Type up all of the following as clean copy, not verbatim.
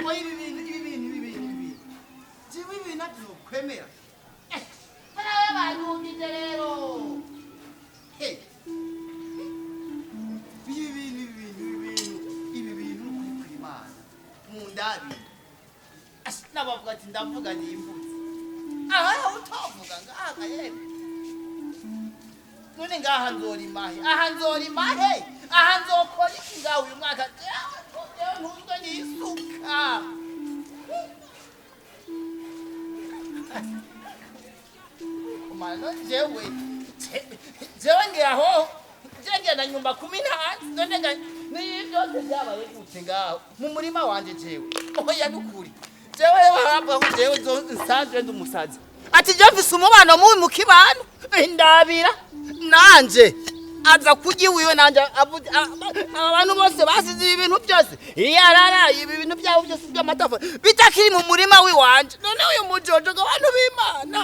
Oya, ibi bintu, ibi bintu, ibi bintu, ibi bintu, jewe ibi bintu ntabyo kwemera. Barawe bandungije rero. Hey. Ibi bintu, ibi bintu, ibi bintu, ibi bintu, ni ukuri kw'Imana mu ndabiri. Nabavuga ati ndavuga nimbutse aha, utavuga ngaha yemwe. None ngaha nzorimahe? Aha nzorimahe? Aha nzokora iki ngaha uyu mwaka? Jewe jewe ntuzwe n'isuka. Kumana jewe jewe ngiraho je ngenda nyumba kumi ntazi. None nga niyo byose byabaye gute ngaho mu murima wanje? Jewe oya, nukuri jewe baravuga ko jewe nsanzwe ndi umusazi, ati je mfise umubano mubi mu kibano. Ndabira nanje aza kurya iwiwe, nanje abantu bose basize ibi bintu byose, iyarara ibi bintu byabo byose by'amatafari bitakiri mu murima w'iwanje. None uyu mujojo ngo abantu b'Imana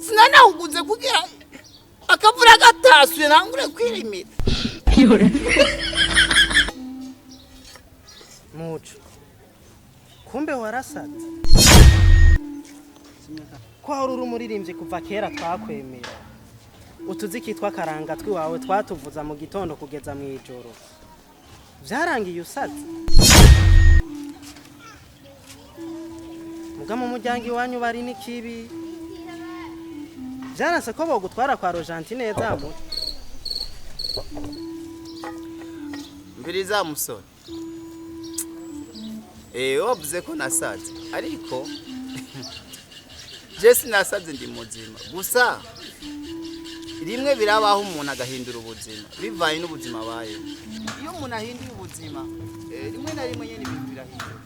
sinanawuguze kugira akavura gatasuye ntangure kwirimira. Muco, kumbe warasaze ko wari uri umuririmbyi kuva kera, twakwemera utuzi kitwa karanga twiwawe twatuvuza mu gitondo kugeza mu ijoro, byarangiye usaze. Muga mu muryango iwanyu bari n'ikibi, byaranse ko bogutwara kwa Rojanti neza mu Mbiriza musore, wavuze ko nasaze, ariko je sinasaze, ndi muzima. Gusa rimwe birabaho umuntu agahindura ubuzima bivanye n'ubuzima abayemo. Iyo umuntu ahinduye ubuzima, rimwe na rimwe nyene ibintu birahinduka.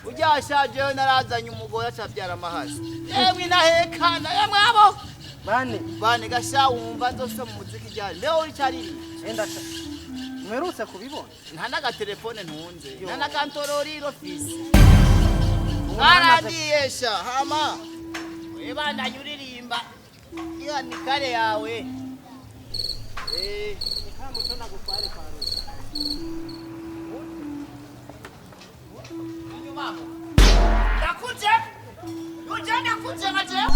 Uryashajeyo narazanye umugore acabyara amahasi, yemwe inahekana, yemwe abo bane. Bane gasha. Wumva nzose mu muziki ryari? Leo uricaririye. Enda mwerutse kubibona. Nta n'agatelefone ntunze, Yo. nta n'akantororiro fisi. Ubu naramaze- Arandiyesha hama wibandanye uririmba iyo ni kare yawe. Reka muco ndagutware kwa Rojanti. Inyuma aho ndakuje uje, ndakuje nka jewe.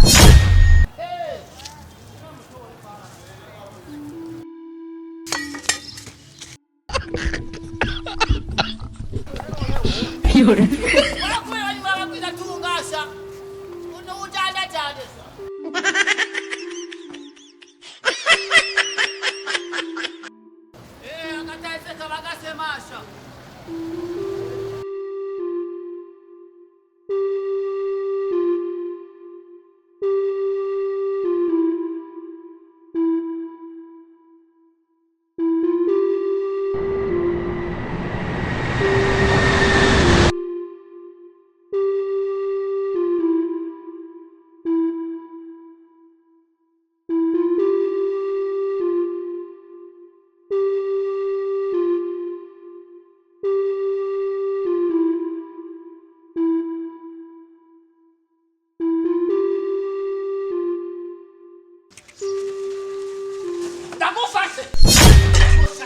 Warakubera nyuma bakwiza tungasha uno ujanja cyane. Akatahise kaba gasemasha. Ndagufashe.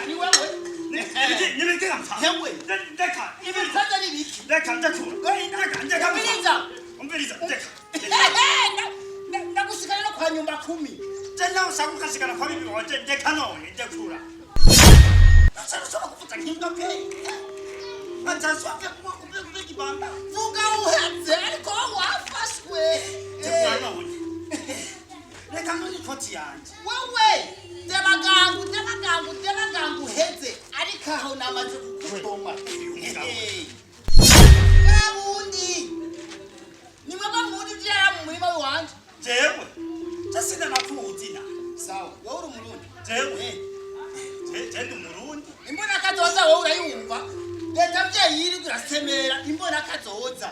Ni wewe. Nibiki? Hewe. Ndeka. Ibikaza ni biki? Ndeka, ndekura. Ndeka, ndeka. Umviriza. Umviriza, ndeka. Ndagushikana no kwa nyumba kumi. Je nawe ushaka ukashikana kwa bibi wawe, ndeka none, ndekura. Ushobora kuvuza nk'imbwa pe. Nzaswake kuba kubeka ibanda. Vuga uheze, ariko wowe wafashwe. Ndekura none. Reka none ikoti yanjye. Wewe debagangu, debagangu, debagangu uheze, ariko aho namaze kukudoma. Kabundi ni mwebwe mundi vyara mu murima w'iwanje. Jewe. Je sinanakuzi na. Sawa, wowe uri Umurundi? Jewe. Je ndi Umurundi. Imbona kazoza wowe urayumva? Leta mvyeyi iriko irasemera imbona kazoza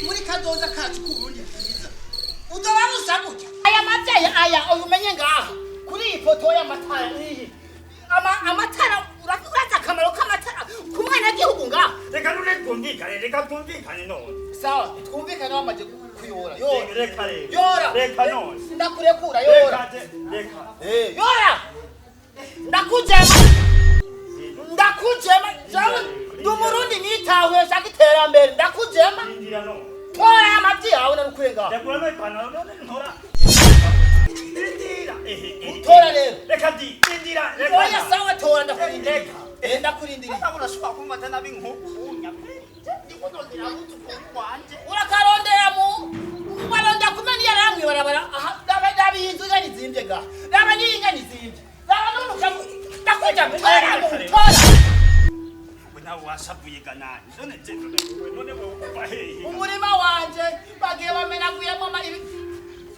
muri kazoza kacu k'Uburundi bwiza uzoba busa gutya. Aya mavyeyi aya umenye ngaha kuri iyi foto y'amatara iyi, amatara, urazi akamaro k'amatara ku mwenegihugu ngaha? Reka none twumvikane, reka twumvikane none. Sawa, twumvikane wamaze kuyora. Yora. Reka rero. Yora. Reka none. Ndakurekura, yora. Reka, reka. Yora, ndakujema, ndakujema. Jewe ndi Umurundi nitahuye, shaka iterambere. Ubwa mbere ndakujema. Indira no. Tora amavyi yawe narukure ngaho. Ndakura no ipantaro none ntora. Indira. Ehe. Ehe. Tora rero. Reka ndi. Indira. Reka. Oya sawa, tora, ndakurindiriye. Reka. Eh, ndakurindiriye. Urabona ushobora kumfata nabi nk'ubu nyakweri. Ndiko ndondera abuzukuru wanje. Urakarondera mu warondera kumena iyo aramwe barabara aha. Raba, raba iyi nzu ingana izimbye ngaha, raba n'iyi ingana izimbye, raba n'uruka. Ndakuja, tora mu tora. We nawe washavuye ganani. None je none wewe uva hehe? Umurima wanje bagiye bamenaguyemo ibi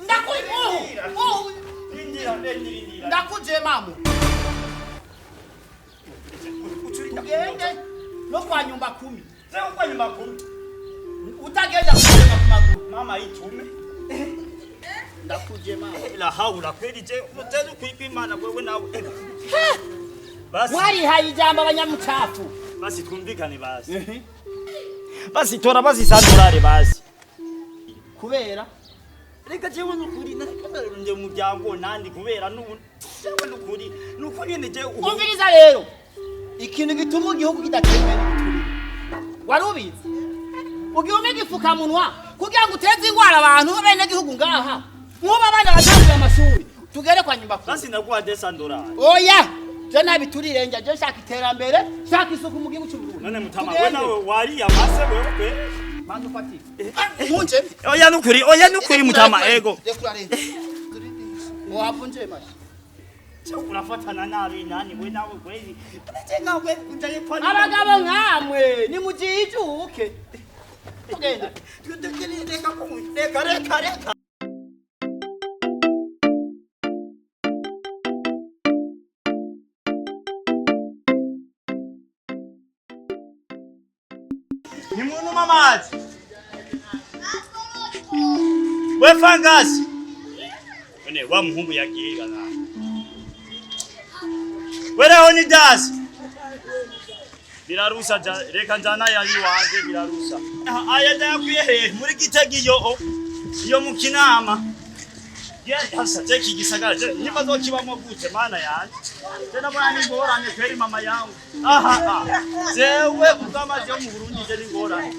ndakuri muhu muhu. Indira, indira, indira. Ndakuje mamu. Ucurinda. Tugende no kwa nyumba kumi. Zewe kwa nyumba kumi. Utagenda kugenda ku maguru. Mama itume. Ndakuje mama. La haula kweli je uteze kwigwa Imana wewe nawe. Basi Mwarihaye ijambo abanyamucafu. Basi twumvikane basi. Basi tora basi sandorare basi. Kubera Reka jewe nukuri nareka umuryango nandi kubera nubu jewe nukuri nuko nyene je ubu Umviriza rero, ikintu gituma igihugu kidatera imbere giturire, wari ubizi? Ugiye igifukamunwa kugira ngo uteze ingwara abantu b'abenegihugu ngaha, nk'ubu abana batanguye amashuri. Tugere kwa nyumba kumi. Basi ndaguha 200 dolari. Oya, je nabiturire, nja je nshaka iterambere, nshaka isuku mu gihugu cy'uburundi. None mutama we nawe wariye amase wewe kwe? Manza ufatike nkunje. Oya nukuri, oya nukuri mutama, ego. Rekura rero, wavunje mashi. Je urafatana nabi nani we nawe kweli. Uretse nawe ujaye kwa Abagabo nkamwe nimujijuke, tugende. Reka reka reka reka. Nimunuma amazi. We fangasi. None wa muhungu yagiye gana. Wereho ni dasi. Birarusa ja, reka njana yari wanje birarusa. Aya ndayakwiye he muri Gitega iyo o iyo mu Kinama. Ye hasa je gisagara je nyuma zokibamwo gute mana yanje. Je nabona ni ngorane kweri mama yangu. Aha aha. Jewe ubw'amazi yo mu Burundi je ni ngorane.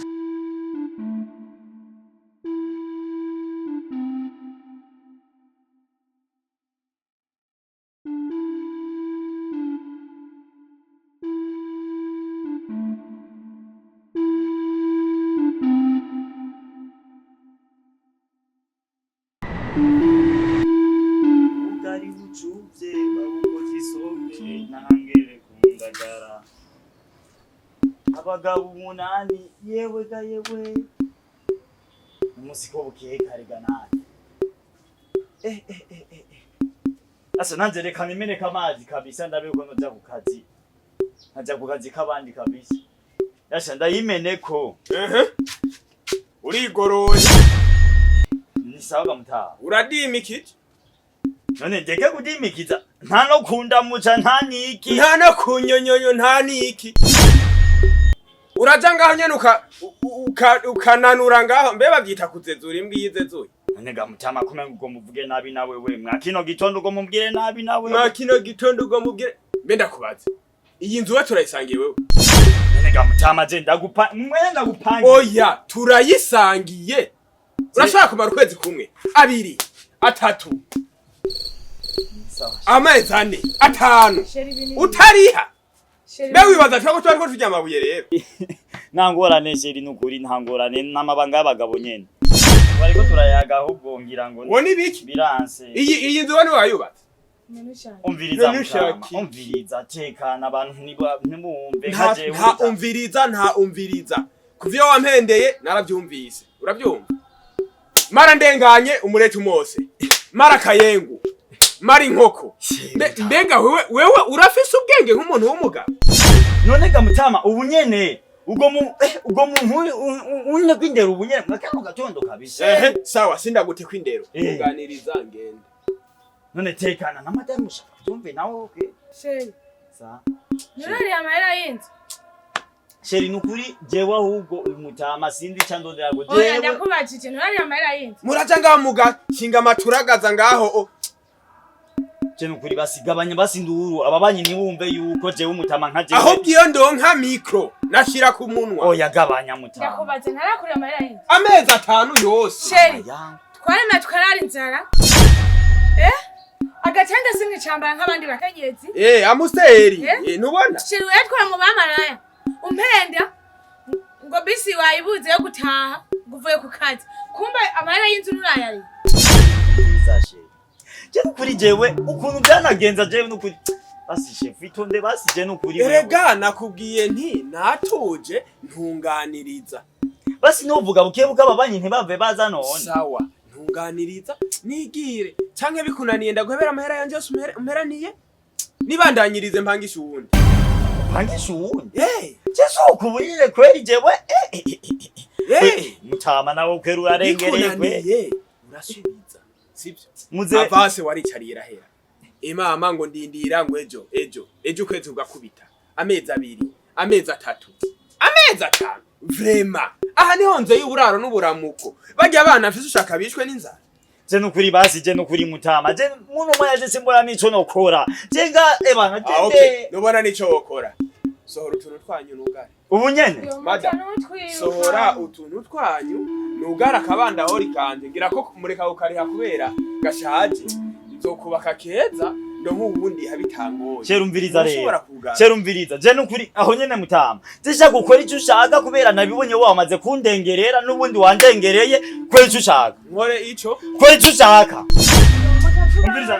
Ubugari bucuvye babukoze isombe ntangere kundagara. Abagabo umunani, yewe ga yewe. Umunsi ko bukeye kare ga nani. Eh eh eh eh. Eh. Asa nanje reka nimeneka amazi kabisa ndabe uko noja ku kazi. Nkaja ku kazi k'abandi kabisa. Yasha ndayimeneko. Ehe. Urigoroye. Ni sawa mutaha. Uradimikije. None ndeke kudimikiza nta no kundamuca nta niki. Nta no kunyonyonyo nta niki. Uraja ngaho nyene ukananura ngaho, mbe bavyita kuzezura imbwa iyo izezuye. None ga mutama kumenga ubwo muvuge nabi nawe we mwa kino gitondo ubwo mubwire nabi nawe. Mwa kino gitondo ubwo mubwire, mbe ndakubaza. Iyi nzu we turayisangiye wewe? None ga mutama je ndagupa mwene ndagupangiye. Oya, turayisangiye. Urashobora kumara ukwezi kumwe, abiri, atatu, Sawa. amezi 4, 5 Chéri binini. utariha. Chéri Mbe wibaza twako twariko turya amabuye rero? Nta ngorane chéri, nukuri nta ngorane, n'amabanga y'abagabo nyene. Bariko turayaga ahubwo ngira ngo Wo ni biki? Biranse. Iyi nzu we niwayubatse? None ushaka. Umviriza None mutama, ushaka iki? umviriza tekana abantu ntibumve Nta nka jewe. nta umviriza, nta umviriza. Kuva iyo wampendeye naravyumvise. Uravyumva? Mara ndenganye umureti umose. Mara kayengu. Mara inkoko. Mbega wewe urafise ubwenge nk'umuntu w'umugabo? None ga mutama ubu nyene ubwo mu ubwo muntu unye kwindera ubu nyene mwakano gatondo kabisa. Ehe, sawa, sindagute kwindero. Eh. Uganiriza ngende. None tekana na madamu ushaka kutumve nawe okay. Chéri. Sa. Nurari amahera y'inzu. Chéri nukuri jewe ahubwo uyu mutama sindi candondera ngo Oya jewe. ndakubajije nturari amahera y'inzu. Muraja ngaho mugashinga amaturagaza ngaho. O. Je nukuri basigabanya basinduru ababanyi ntibumve yuko jewe umutama nka jewe. Ahubwo iyo ndonka micro nashira ku munwa. Oya, gabanya mutama. Ndakubaza, ntarakurira amahera y'inzu? Amezi 5 yose. Chéri, Aya. twaremeye tukarara inzara, agatanda sinkicambara nk'abandi bakenyezi. Amuseri. Eh? Ntubona? Chéri, uyatwara mu bamaraya, umpenda ngo bisi wayibuze yo gutaha, ngo uvuye ku kazi, kumbe amahera y'inzu nurayari. Nziza chéri. Je nukuri jewe ukuntu byanagenza, jewe nukuri basi chef itonde, basi je nukuri wewe. Erega nakubwiye nti natuje ntunganiriza. Basi nuvuga buke buke ababanyi ntibave baza none. Sawa, ntunganiriza nigire, canke bikunaniye ndaguhebera amahera yanje yose umperaniye, nibandanyirize mpangisha uwundi. Pangisha uwundi? Eh. Je so kubuyire kweli jewe eh. Eh. Mutama nawe kweri urarengereye kweli. Bikunaniye urasubiza, sibyo? Muze. Avance waricariye irahera, imama ngo ndindira ngo ejo ejo ejo, ukwezi ugakubita, amezi 2, amezi 3, amezi 5. Vraiment, aha niho nze y'uburaro n'uburamuko, barya abana mfise ushaka bishwe n'inzara. Je nukuri basi, je nukuri mutama, je muno mwanya je simbora nico nokora, je nga ebana. Ah, okay. Je Nubona nico wokora, sohora utuntu twanyu nugare. Ubu nyene? Madam, sohora utuntu twanyu nugare akabanda aho rikanje, ngira ko mureka ukariha kubera gashaje, nzokubaka keza ndonke ubundi habitangoye. Chéri, umviriza rero. Ushobora kugara. Chéri, umviriza, je nukuri aho nyene mutama, je shaka gukora icyo ushaka kubera nabibonye wamaze kundengerera n'ubundi wandengereye. Kora icyo ushaka. Nkore ico? Kora icyo ushaka. Umviriza,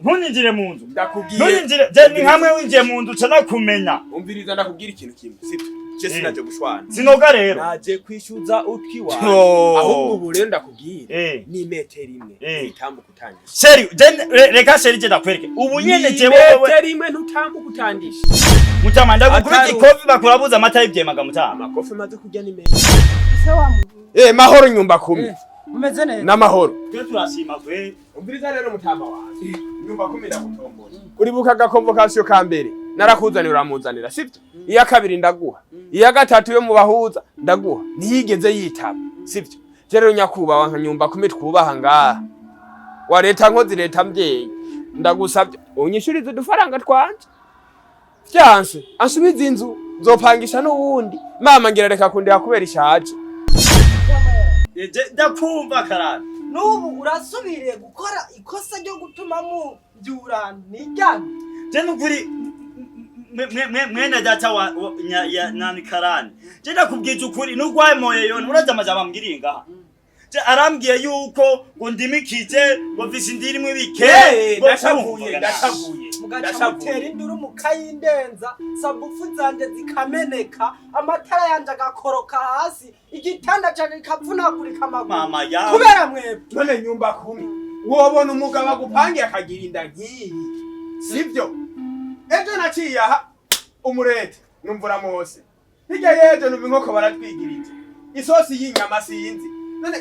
ntunyinjire mu nzu. Ndakubwiye. Ntunyinjire, je ni hamwe winjiye mu nzu uca nakumenya. Umviriza, ndakubwira ikintu kimwe, sibyo? Je sinaje gushwana. Sinoga rero. Naje kwishyuza utwiwawe. Oh. Ahubwo ubu rero ndakubwira, ni metero 1 ntitambuka utangije. Chéri, je reka chéri, je ndakwereke ubu nyene Ni je wewe. metero 1, ntutambuka utangije. Mutama, ndagukubita Atari- ikofi bakurabuza amata y'ivyemaga mutama. Amakofi maze kurya ni menshi. Se wa mu Mahoro nyumba kumi. Mumeze neza? N'amahoro. Twe turashima kwe. Umviriza rero mutama wanje nyumba kumi, ndagutombora. Uribuka agaconvocation ka mbere narakuzanira, uramuzanira, sibyo? Iya kabiri ndaguha, iya gatatu yo mu bahuza ndaguha, ntiyigeze yitaba, sibyo? Je rero nyakubahwa nka nyumba kumi twubaha ngaha wa leta nkozi leta mvyeyi, ndagusabye unyishurize udufaranga twanje. Vyanse ansubize inzu, nzopangisha n'uwundi. Mama ngira reka kundiha kubera ishaje. Je ndakumva karani. N'ubu urasubiriye gukora ikosa ryo gutuma mubyura nijyane. Je nukuri mwene data wa nani karani, je ndakubwije ukuri nugwaye yone uraza amajambo ambwiriye ngaha. Je arambwiye yuko ngo ndimikije, ngo mfise indirimwe ibike. Eh, ngo ndashavuye. kumva. Ndashavuye. Mugaca Ndashavuye. mutera induru mukayindenza, sabufu zanje zikameneka, amatara yanje agakoroka hasi, igitanda canje kikavunagurika amaguru. Mama yawe. Kubera mwebwe. None nyumba kumi, wobona umugabo agupangiye akagira inda nk'iyi, sibyo? Ejo naciye aha umurete numvura mose, hirya y'ejo numva inkoko baratwigirije isosi y'inyama, sinzi. None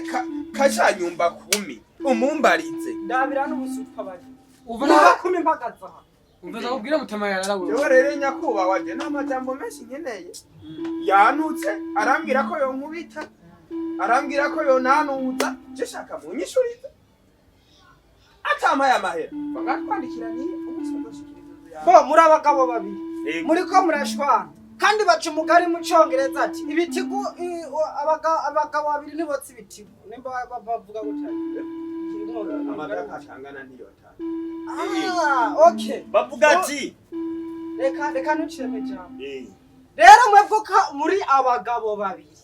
kaca nyumba kumi umumbarize. Ndabira n'ubusutwa bari Uva nyumba na kumi mpagaze aha. Umva, ndakubwira mutama yararawe. Jewe rero nyakubahwa, je nta majambo menshi nkeneye. Yantutse, arambwira ko yonkubita, arambwira ko yonanuza. Je shaka munyishurize, atampaye amahera bangatwandikiraniye umunsi azoshikiriza inzu yawe. Bo muri abagabo babiri Yego. muriko murashwana, kandi baca umugani mu congereza ati ibitigu abagabo babiri ntibotsa ibitigu, nimba bavuga gutya. Amadaka atangana ntiyotana. Ah, okay. Bavuga ati Reka ntuciremo ijambo. Eh. Rero mwebwe ko muri abagabo babiri,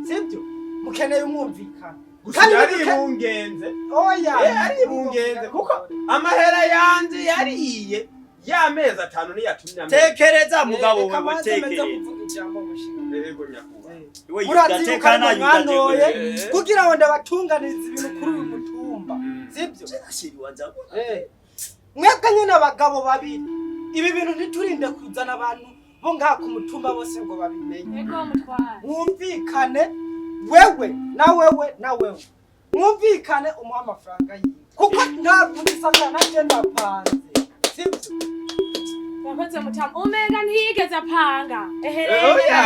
sibyo? Mukeneye umwumvikano. Gusa Kandi yari ibungenze. Oya. Yari ibungenze kuko amahera yanje yariye y'amezi 5 niyatumye amezi. Tekereza mugabo. Reka Wewe manze meze tekereza. kuvuga ijambo mushinga. Yego nyakubahwa. We Murazi yuko yugatekana arimo mwantoye Eh. kugira ngo ndabatunganirize ibintu kuri uyu mutumba, sibyo? Eh. Mwebwe nyine abagabo babiri, ibi bintu ntiturinde kuzana abantu bo ngaha ku mutumba bose ngo babimenye. Ego mutware. Mwumvikane, wewe na wewe na wewe, mwumvikane umuhe amafaranga yiwe, kuko ntabwo bisabwa nanjye ndapanze, sibyo? Wakoze mutama, umenga ntiyigeze apanga. Ehereye. Oya,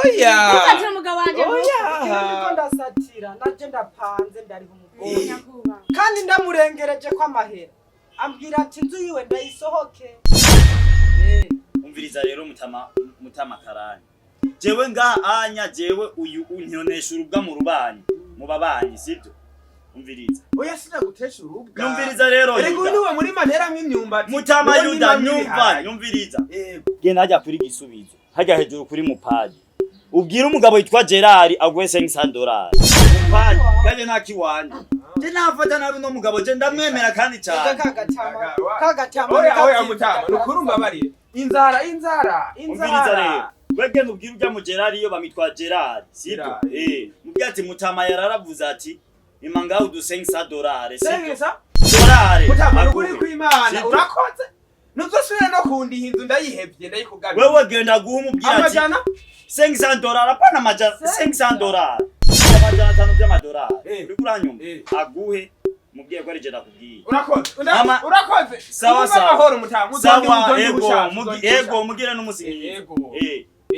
oya. Ntufatire umugabo wanje. Oya. Ikintu ndiko ndasatira, nanjye ndapanze, ndariha umugore Nyakubahwa. kandi ndamurengereje ko amahera. Ambwira ati inzu yiwe ndayisohoke. Umviriza rero, mutama, mutama karani, jewe ngaha anya, jewe uyu unyonesha urubwa mu rubanyi, mu babanyi, sibyo? Umviriza. Oya, sinagutesha urubwa. Nyumviriza rero, Erega Yuda. uyu niwe muri manteramwo imyumbati. Mutama Niwe Yuda, ndimamwo nyumva. ibiharage. Nyumviriza. Yego. Genda hajya kuri Gisubizo, hajya hejuru kuri mupaji, ubwire umugabo yitwa Gerard aguhe 500 dollars. Mupaji kaje nta kiwanje, je nafata nabi no mugabo, je ndamwemera kandi cyane. Kagatama, kagatama. Oya, oya, mutama, nukuri umbabarire, inzara, inzara. Umviriza rero. Inzara. Wege mubwire ujya mu Gerard, iyo bamitwa Gerard, sibyo? Gerard. Mubwire ati mutama yararavuze ati ima ngaho udu 500 dollars, sibyo? Sengesa. Dolari. Mutama, nukuri Aguhe. kw'Imana. Sibyo? Urakoze, ntuzosubire no kundiha inzu, ndayihevye, ndayikugabiye. Wewe genda guha umubwire ati Amajana 500 dollars, apana amajana, 500 dollars, 500 by'amadolari. Uriko uranyumva? Eh. Aguhe, mubwiye ko ari je nakubwiye. Urakoze. Ama- Urakoze. Sawa, Mwumve sawa. amahoro, mutama. Sawa. Uzondi Ego. ushaka, uzondi Ego. ushaka. Mugire n'umusi mwiza. Ego.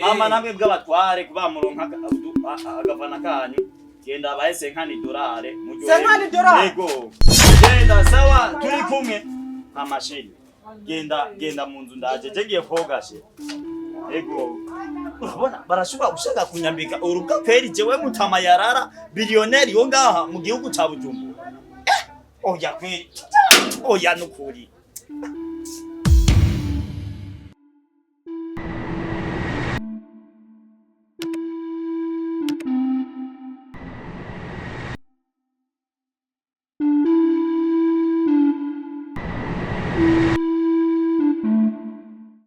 Mama, namwe bw'abatware kuba muronka agafana kanyu, genda abahe 50 dolari muryoherwe. 50 dolari? Ego, genda, sawa, turi kumwe amashini. Genda, genda mu nzu, ndaje, je ngiye koga she. Ego, urabona barashobora gushaka kunyambika urubwa kweri, jewe mutama yarara biliyoneri yo ngaha mu gihugu ca Bujumbura. Oya kweri, oya nukuri.